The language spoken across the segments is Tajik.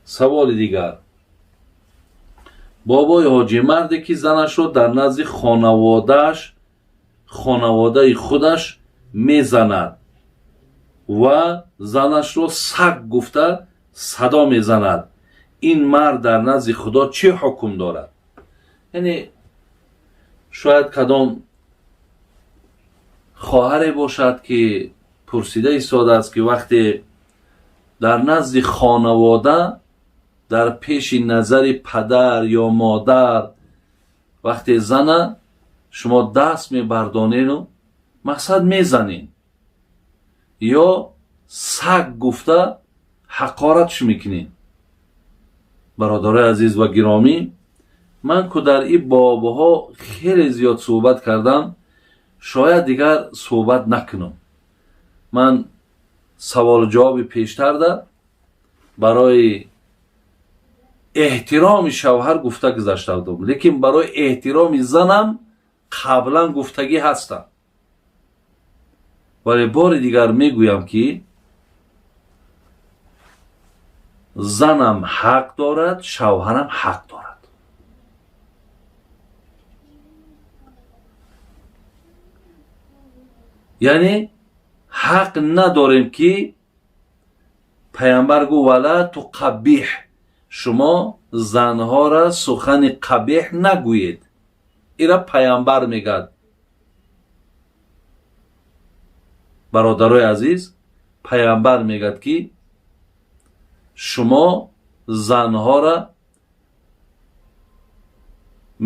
Саволи дигар: бобои ҳоҷӣ, марде ки занашро дар назди хонаводаи худаш мезанад ва занашро саг гуфта садо мезанад, ин мард дар назди Худо чӣ ҳукм дорад? Яъне шояд кадом хоҳаре бошад, ки пурсида истодааст, ки вақте дар назди хонавода, дар пеши назари падар ё модар, вақте зана шумо даст мебардонену мақсад мезанед ё саг гуфта ҳақоратш мекунед. Бародарои азиз ва гиромӣ, ман ку дар ин бобҳо хеле зиёд суҳбат кардам, шояд дигар суҳбат накунам. Ман саволу ҷавоби пештарда барои эҳтироми шавҳар гуфта гузашта будам, лекин барои эҳтироми занам қаблан гуфтагӣ ҳастам. Вале бори дигар мегӯям, ки занам ҳақ дорад, шавҳарам ҳақ дорад. Яъне ҳақ надорем, ки паямбар гуфт: вала туқаббиҳ, шумо занҳоро сухани қабеҳ нагӯед. Ира паямбар мегӯяд. Бародарои азиз, паямбар мегӯяд, ки шумо занҳоро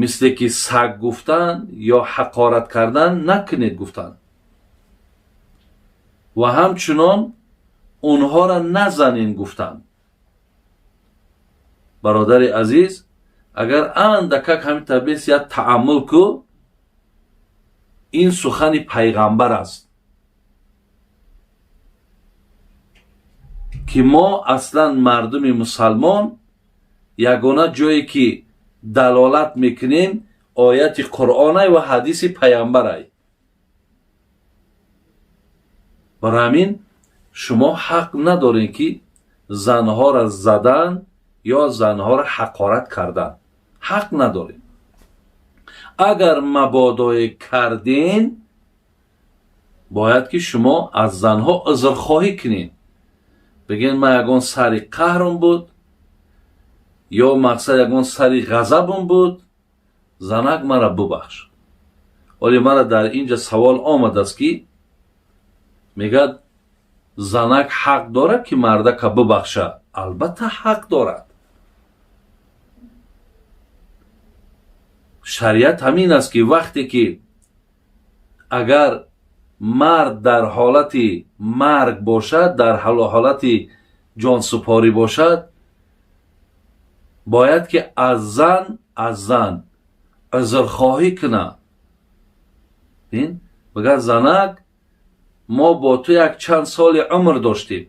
мисле ки саг гуфтан ё ҳақорат кардан накунед гуфтанд ва ҳамчунон онҳоро назанен гуфтанд. Бародари азиз, агар андакак ҳамин табис як тааммул ку, ин сухани пайғамбар аст, ки мо аслан мардуми мусалмон ягона ҷое ки далолат мекунем, ояти Қуръонай ва ҳадиси паямбарай. Барои ҳамин шумо ҳақ надорем, ки занҳоро задан ё занҳоро ҳақорат кардан ҳақ надорем. Агар мабодое карден, бояд ки шумо аз занҳо узрхоҳӣ кунед, бигӯед: ман ягон сари қаҳрам буд ё мақсад ягон сари ғазабам буд, занак, мара бубахш. Оле мара дар инҷа савол омадааст, ки мегӯяд: занак ҳақ дорад, ки мардака бубахша? Албатта, ҳақ дорад. Шариат ҳамин аст, ки вақте ки агар мард дар ҳолати марг бошад, дар ҳолати ҷонсупорӣ бошад, бояд ки аз зан узрхоҳӣ кунад. Бигӯяд: занак, мо бо ту як чанд соли умр доштем,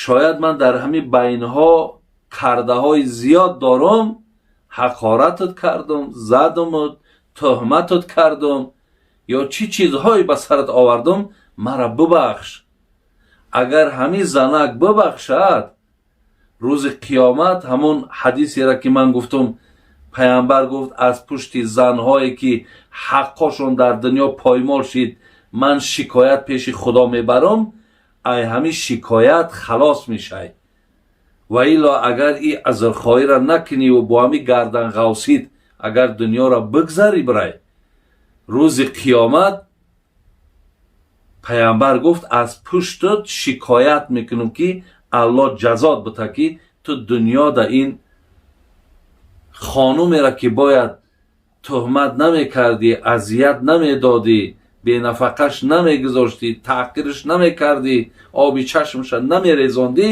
шояд ман дар ҳамин байнҳо кардаҳои зиёд дорум, ҳақоратат кардум, задумут, туҳматат кардум ё чӣ чизҳое ба сарат овардум, мара бубахш. Агар ҳамин занак бубахшад, рӯзи қиёмат ҳамон ҳадисеро, ки ман гуфтум, паямбар гуфт: аз пушти занҳое ки ҳаққошон дар дунё поймол шид, ман шикоят пеши Худо мебарам, ай ҳамин шикоят халос мешай. Ва илло агар и узрхоҳиро накуниву бо ҳамин гарданғавсид агар дунёро бигзарӣ, бирай, рӯзи қиёмат паямбар гуфт: аз пуштут шикоят мекунам, ки Аллоҳ ҷазот бита, ки ту дунёда ин хонумеро, ки бояд туҳмат намекардӣ, азият намедодӣ, бенафақаш намегузоштӣ, таҳқирш намекардӣ, оби чашмша намерезондӣ,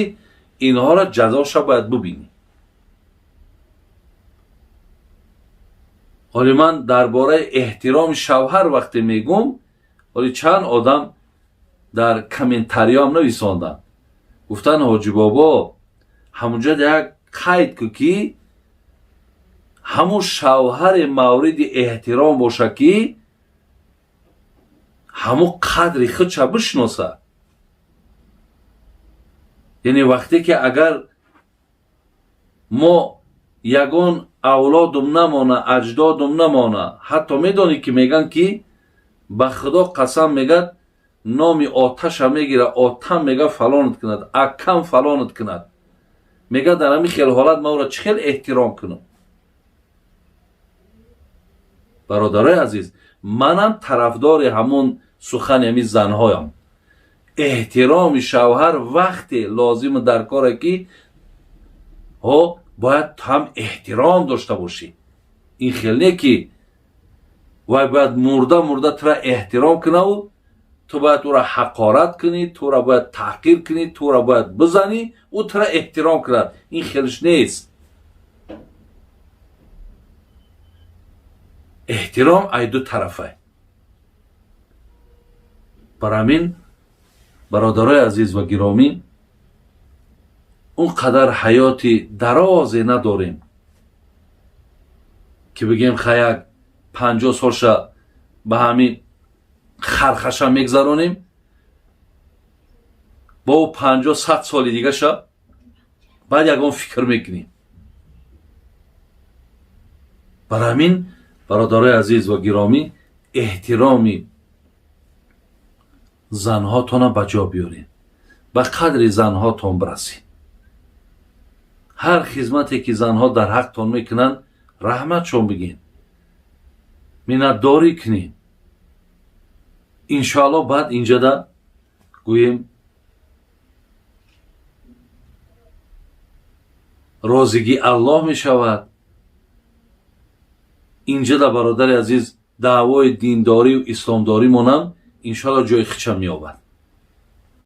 инҳоро ҷазоша бояд бубинӣ. Ҳоли ман дар бораи эҳтироми шавҳар вақте мегӯм, ҳоли чанд одам дар комментариёам нависонданд, гуфтанд: ҳоҷи бобо, ҳамунҷо як қайд ку, ки ҳамун шавҳаре мавриди эҳтиром боша, ки ҳамун қадри худша бишноса. Яъне вақте ки агар Мо ягон авлодум намона, аҷдодум намона. Ҳатто медонӣ, ки мегӯянд, ки ба Худо қасам, мегӯяд, номи оташа мегира, отам, мега, фалонат кунад, акам фалонат кунад, мега. Дар ҳамин хел ҳолат ман ӯро чӣ хел эҳтиром кунам? Бародарои азиз, манам тарафдори ҳамон сухани ҳамин занҳоям. Эҳтироми шавҳар вақте лозиму дар коре, ки ҳо бояд ҳам эҳтиром дошта бошӣ. Ин хел не, ки вай бояд мурда мурда тура эҳтиром кунаву ту бояд ӯра ҳақорат кунӣ, тура бояд таҳқир кунӣ, тура бояд бизанӣ, ӯ тура эҳтиром кунад. Ин хелш нест. Эҳтиром ай ду тарафай. Бар ҳамин, бародарои азиз ва гиромӣ, он қадар ҳаёти дарозе надорем, ки бигем, хаяк 50 солша ба ҳамин хархаша мегзаронем, бо 50, 100 соли дигаша баъд ягон фикр мекунем. Бар ҳамин, бародарои азиз ва гиромӣ, эҳтироми занҳотона ба ҷо биёред, ба қадри занҳотон бирасед. Ҳар хизмате ки занҳо дар ҳақтон мекунанд, раҳматшон бигин, миннатдорӣ кунед. Иншоалло, баъд инҷада гӯем, розигӣ Аллоҳ мешавад. Инҷада, бародари азиз, даъвои диндорию исломдоримонам, иншоалло, ҷои хича меёбад.